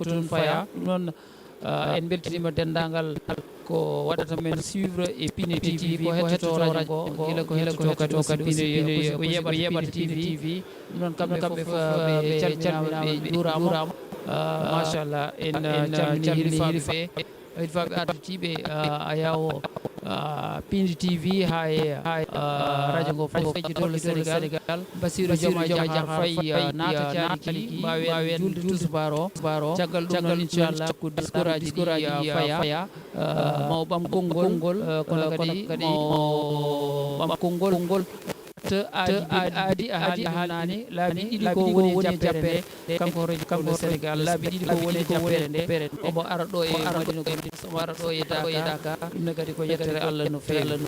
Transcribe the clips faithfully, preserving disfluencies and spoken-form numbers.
toon faya. Ɗum noon, ah, en mbeltiniima denndaangal ko waɗata men suivre e Pindi T V, ko hettotoo radio ngo, gila ko hettotoo kadi aussi Pindi, ko yeɓata Pindi T V. Ɗum noon kamɓe fof, ah, ɓe calminaama, ɓe njuuraama. Ah, machallah, en, ah, calminii hilifaaɓe ɓe. Hilifaaɓe arditiiɓe, ah, ayaawo, ah, Pindi T V haa e, ah, radio ngo fof e dowla Sénégal. Bassirou Diomaye Diakhar Faye, ah, naata caaliki, mbaawen juulde tusubaar o. Caggal ɗum noon, inchallah, ko discours aji ɗi, ah, faya. Ah, maw ɓam konngol, ah, kono kadi maw ɓam konngol. Te aadi, aadi, aadi, aadi naane, laabi ɗiɗi ko woni e jappere. Kanko horeejo kanko Sénégal, laabi ɗiɗi ko woni e jappere nde. Omo ara ɗo e Madina Gounass, omo ara ɗo e Dakar. Ɗum ne kadi ko yettere Allah no feewi.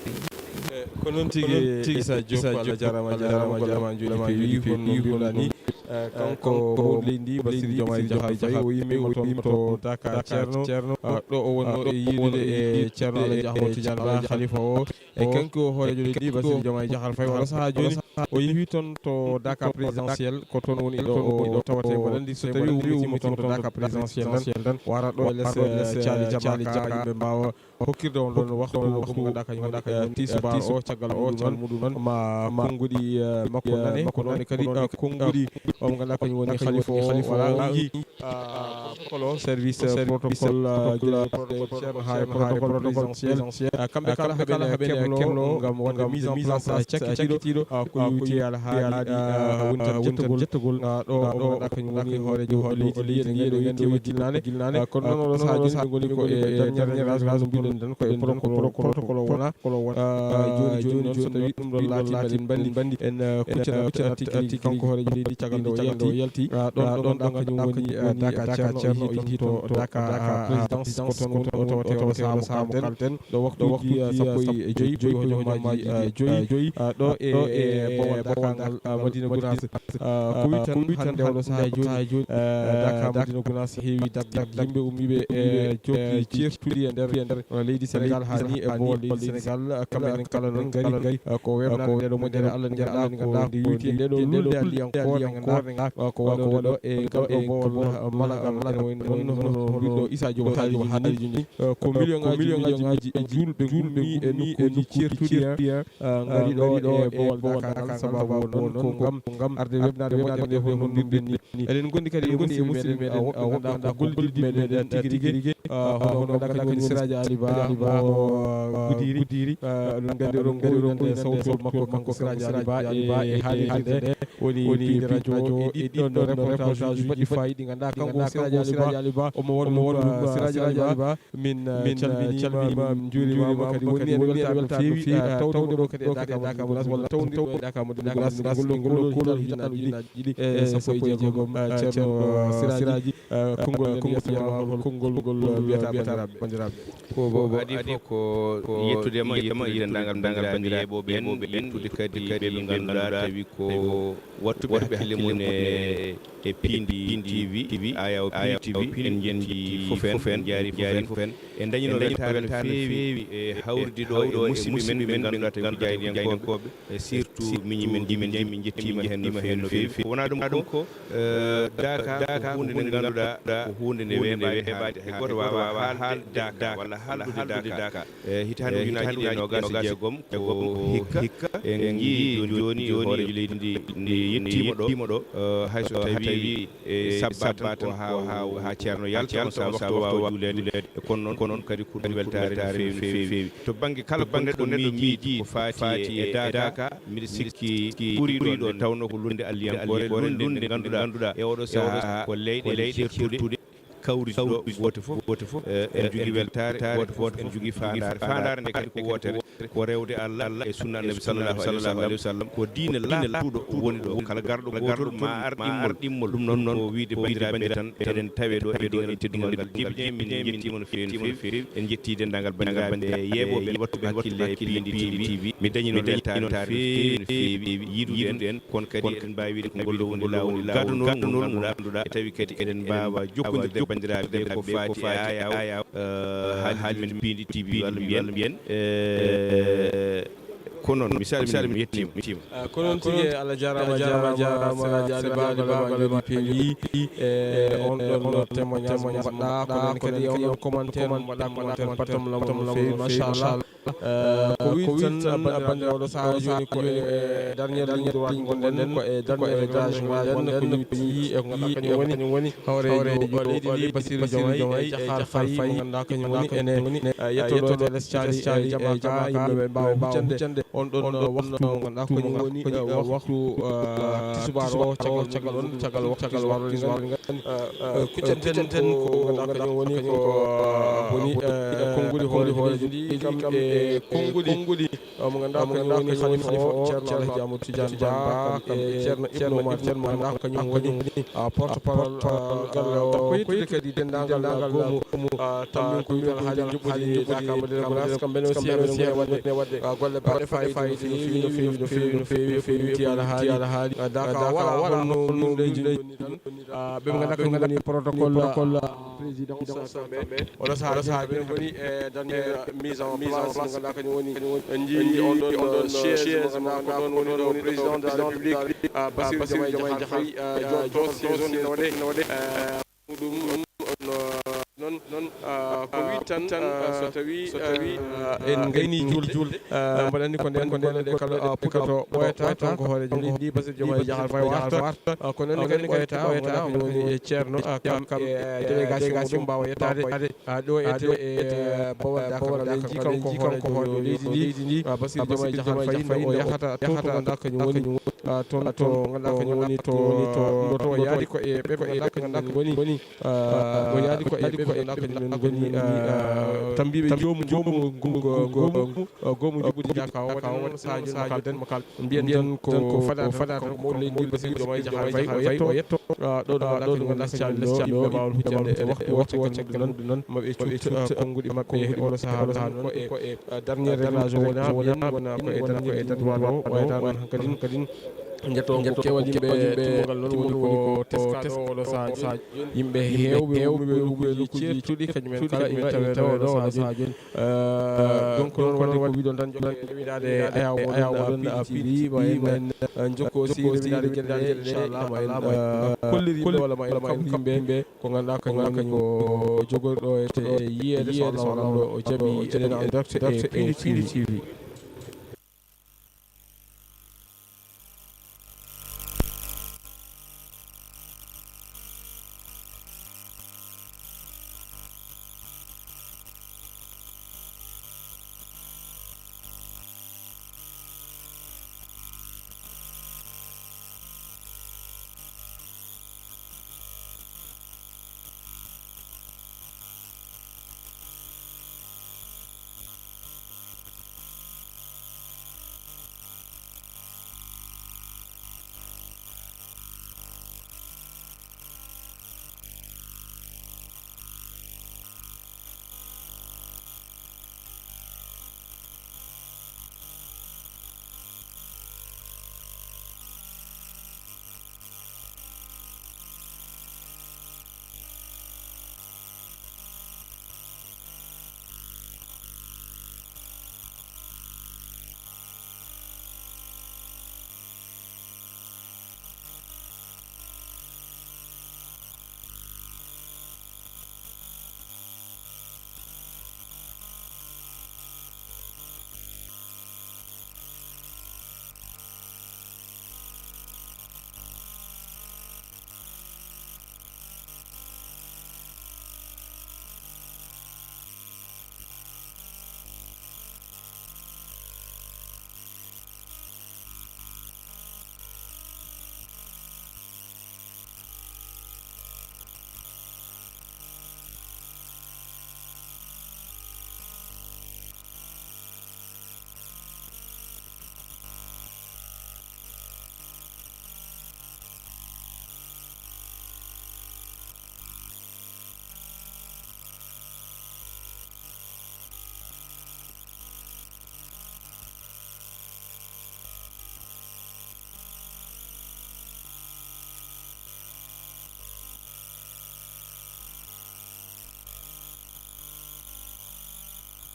Eh, ko noon tigi, Issa Diop, Allah jaaraama, Allah jaaraama, golle ma njuuɗi, peewi, hono mbiruɗaa ni. Eh, kanko mawɗo leydi ndi, Bassirou Diomaye Diakhar Faye, o yimmi, o yimmi to Dakar Ceerno, ah, ɗo o wonno e yiidude e Ceerno Alhaji Ahmadou Tidiane Ba, khalifa o. E kanko hooreejo leydi ndi, Bassirou Diomaye Diakhar Faye, oɗo sahaa jooni, o yehi toon to Dakar présidentiel, ko toon woni ɗo o tawata. Mboɗo anndi so tawii o ummitima toon to Dakar présidentiel tan, o ara ɗo e les, eh, Thiali Jamaka, yimɓe mbaawa hokkirde on ɗon waktu, waktu mo ngannduɗaa kañum woni, eh, tisubaar o, caggal muɗum noon ma konnguɗi, eh, makko nane, ko noon kadi, eh, konnguɗi o mo ngannduɗaa kañum woni khalifa o, voilà, o yii, ah, protocole o, service, eh, protocole, eh, Ceerno Haare, protocole présidentiel. Ah, kamɓe kala haɓene keblo ngam waɗde mise en place, ah, cakkitiiɗo, ah, ko yowiti alhaali, ah, woni tan jettogol, ah, ɗo o ngannduɗaa kañum woni hooreejo leydi ndi, eɗen nganndi o yettiima gilnaane. Ah, kono noon oɗo sahaa jooni ɓe ngoni ko e dernier virage, no mbiɗen tan ko e protocole, protocole o wona. Ah, jooni, jooni noon, so tawii ɗum ɗon laatii, mbaɗen banndi, en, ah, kuccana, kuccana tigi tigi kanko hooreejo leydi caggal nde o yalti. Ah, ɗon, ɗon, ɗon kañum woni, ah, Dakar Ceerno, o yehi toon to Dakar, ah, présidence, ko toon woni o tawata, o tawata mo kalten. Ɗo waktuuji, ah, sappo e joyi, ɓuri hojomaaji, ah, joyi, ah, ɗo e, e bowal Dakar ngal, ah, Madina Gounass. Ah, ko wi tan hannde oɗo sahaa jooni, ah, Dakar Madina Gounass heewi dak, dak, dak, yimɓe ummiiɓe, eh, jokki ceertuɗi e nder, eh, leydi Sénégal, haa ni e bowal leydi Sénégal. Ah, kamɓe enen kala noon ngari, ngari, ah, ko weeɓnaade nde ɗo moƴƴere Allah, nde ngannduɗaa ko nde yowiti e nde ɗo lulnde addiyankoore, ngannduɗaa, ah, ko waɗoore ɗo e ngal ɗo bowal, ah, Malagal, ene wayi noon hono mbiɗo Issa Diop haali jooni. Eh, ko million ngaaji, million ngaaji juulɓe ngummi e nokkuuji ceertuɗi, eh, ngari ɗo e bowal Dakar ngal, sababu won noon ko ngam, ko ngam arde weeɓnaade moƴƴere nde hono ngondirɗen ni. Eɗen ngondi kadi e musidɓe meɗen, ah, woɓɓe ngannduɗaa ko gollidɓe meɗen tigi tigi, ah, hono ngannduɗaa kañum woni Siraji Ali Ba, mo, ah, Gudiri. Ah, oɗon nganndi, oɗon nganndi, oɗon nganndi sawtol makko, kanko Siraji Ali Ba e haalirde nde. Woni, woni piiji radio, radio, e ɗiɗɗon reportage uji baɗɗi faayiida, ngannduɗaa kanko Siraji Ali Ba, omo waɗa ɗum, ah, Siraji Ali Ba. Min, ah, min, ah, calminiima, calminiima, min njuuriima, njuuriima kadi, woni heen weltaare no feewi, ah, tawde ɗo kadi e Dakar Madina Gounass, walla tawde ɗo e Dakar Madina Gounass, ngol, ngol, ngol hitande ujunnaji ɗiɗi e sappo e jeegom, ah, Ceerno, ah, Siraji, ah, konngol, konngol, konngol, konngol, ah, mbiyata banndiraaɓe, banndiraaɓe. Ko, ko adii fof ko, ko yettude ma, yettude denndaangal banndiraaɓe yeeɓooɓe en, yettude kadi ɓe ɓe ngannduɗaa tawi ko waɗtuɓe hakkille mum e, e Pindi T V, Ayaw Pindi T V, en njetti fof en, en njaari fof en. En ndañino weltaare no feewi e hawrude ɗo e musidɓe men ɓe ngannduɗaa tawi ko jaayndiyankooɓe, e surtout miñi men, jimin men, min njettiima heen no feewi, no feewi. Ko wonaa ɗum ko, eh, Daaka ko huunde nde ngannduɗaa ko huunde nde weeɓaade haalde. Hay gooto waawaa haalde Daaka walla haaldude Daaka. E hitaande ujunaaji ɗiɗi e noogaas e jeegom ko hikka, hikka en njiyii jooni, jooni hooreejo leydi ndi, ndi yettiima ɗo, eh, hay so tawii e sabbaat tan ko haa, haa, haa Ceerno yalta, on sahaa waktu o waawa juuleede. E kono noon, kono noon kadi ko ɗum weltaare no feewi, no feewi. To bannge kala ko neɗɗo miijii ko faati e Daaka, mbiɗa sikki ɓuri ɗoon, nde tawnoo ko lunde alliyankoore, lunde nde ngannduɗaa e oɗo sahaa ko leyɗe, leyɗe ceertuɗe. Kawri ɗo gooto fof, gooto fof, eh, ene jogii weltaare, gooto fof ene jogii faandaare. Faandaare nde kadi ko wootere, ko rewde Allah e sunna Annabi sallallahu alaihi wasallam. Ko diine laaɓtuɗo woni ɗo. Kala garɗo gootol ma ar ɗimmol. Ɗum noon ko wiyde banndiraaɓe tan, eɗen tawe ɗo e ɗo e teddungal ngal. Jibinee, min njettiima no feewi, no feewi. En njettii denndaangal banndiraaɓe yeeɓooɓe, waɗtuɓe hakkille e Pindi T V. Mi dañino weltaare no feewi, no feewi, yiidude en. Kono kadi eɗen mbaawi wiyde ko ngol ɗo woni laawol gadunol ngol ngannduɗaa, e tawi kadi eɗen mbaawa jokkondirde e banndiraaɓe ɓe ko faati e Ayaw, eh, haalirde men Pindi T V walla mbiyen, mbiyen, eh, Ko noon, mi salminiima, mi yettiima. Ah, ko noon tigi, Allah jaaraama, jaaraama, jaaraama, Siraaji Ali Ba, golle maa njooɗii, peewii. E on ɗon témoignage mo mbaɗɗaa, ko noon kadi e on ɗon commentaire mo mbaɗɗaa, commentaire patam lamu no feewi, machallah. Eh, ko wiy tan, banndiraaɓe, oɗo sahaa jooni ko e, eh, dernier ligne droite ngonɗen, ko e dernier réglage ngonɗen, ko wiy tan e ko ngannduɗaa kañum woni hooreejo leydi ndi, Bassirou Diomaye Diakhar Faye, mo ngannduɗaa kañum woni ene, eh, yettooɗo télé Thiali, eh, Jamaka, yimɓe ɓe mbaawa huccande on ɗon, eh, waxtu mo ngannduɗaa kañum woni, eh, waxtu, eh, tisubaar o, caggal, caggal on, caggal waxtu tisubaar o, eɗen nganndi, eh, eh, kuccanten ko ngannduɗaa kañum woni ko, eh, woni, eh, konguɗi hooreejo leydi ndi, kam e konguɗi, eh, mo ngannduɗaa kañum woni Khalifa o, Ceerno Alhaji Amadou Tidiane Ba, kam e Ceerno Ibnu Umar Thiam, mo ngannduɗaa kañum woni, ah, porte-parole, ah, galle o. Ko yettude kadi denndaangal, ah, goomu, ah, tammin ko wiyetee Alhaali Njuɓɓudi Daka Madina Gounass, kamɓe ne aussi, kamɓe ne aussi waɗde, ah, golle baɗɗe faayiida no feewi, no feewi, no feewi, no feewi, no feewi, no feewi, Alhaali, ah, Daka, voilà, voilà, no, no, no, no, no, no, Ah, ɓe ngannduɗaa kañum woni protocole, protocole, ah, présidence, ah, kamɓe. Oɗo sahaa, oɗo sahaa, ɓe ngoni e dernière, ah, mise en place, mo ngannduɗaa kañum woni, en njii on ɗon, ah, chaise, mo ngannduɗaa ko ɗon woni ɗo président de la République, ah, Bassirou Diomaye Diakhar Faye, ah, jooɗo chaise on ina waɗe, ina waɗe, ah, ɗum, on, ah, noon, noon, ah, ko wiy tan, ah, so tawii, so tawii, ah, en ngayni juulde, juulde, ah, mbaɗa anndi ko ndeen, ko ndeen ɗe kala, ah, puɗɗoto ɓooyata, kanko hooreejo leydi ndi, Bassirou Diomaye Diakhar Faye warta. Ah, kono en ngannduɗaa ɓooyata, o ngannduɗaa kañum woni e Ceerno, ah, kam e délégation mum mbaawa yettaade, ah, ɗo e, ah, ɗo e, eh, Bawal Daka Ngaleeji, kanko hooreejo leydi ndi, ah, Bassirou Diomaye Diakhar Faye, no o yahata toon to ngannduɗaa kañum woni, ah, toon to ngannduɗaa kañum woni to, to, to o yaadi ko e ɓe ko ngannduɗaa kañum woni, ah, o yaadi ko e ɓe ko ngannduɗaa kañum woni, ah, tambiiɓe joomu, joomu, goomu, goomu, goomu Njuɓɓudi Daka o, waɗi noon sahaa jooni mo kal-, mbiyen tan ko fadaata tan ko mawɗo leydi ndi, Bassirou Diomaye Diakhar Faye, o yetto, o yetto, ah, ɗo, ɗo, ɗo, ɗo, ɗo, ɗo, ɗo, yimɓe mbaawa huccande e waxtu, waxtu, waxtu, waxtu, noon, noon, maɓe cuut, ah, konnguɗi maɓɓe oɗo sahaa, oɗo sahaa noon ko e, ko e, ah, dernier réglage o wona, wona, wona ko e dernier, ko e dernier o, wayata noon kadi, kadi. Njetto ko keewal yimɓe, timmungal noon woni ko teskaaɗo oɗo sahaa, sahaa. Yimɓe heewɓe, heewɓe wumɓe nokkuuji ceertuɗi, kañum en kala ina tawee ɗo oɗo sahaa jooni. Eh, donc, noon waɗi ko wiɗon tan, jokkee e wiɗaade Ayaw Moɗon, Ayaw Moɗon, P D T V, ma en, eh, njokko aussi e wiɗaade geɗe ɗe, inchallah, ma en, eh, kolliri yimɓe walla ma en kamɓe yimɓe ko ngannduɗaa kañum woni ko jogoriɗo e te-, e yiyeede, so Allah, Allah o jaɓi, eɗen e direct e P D T V.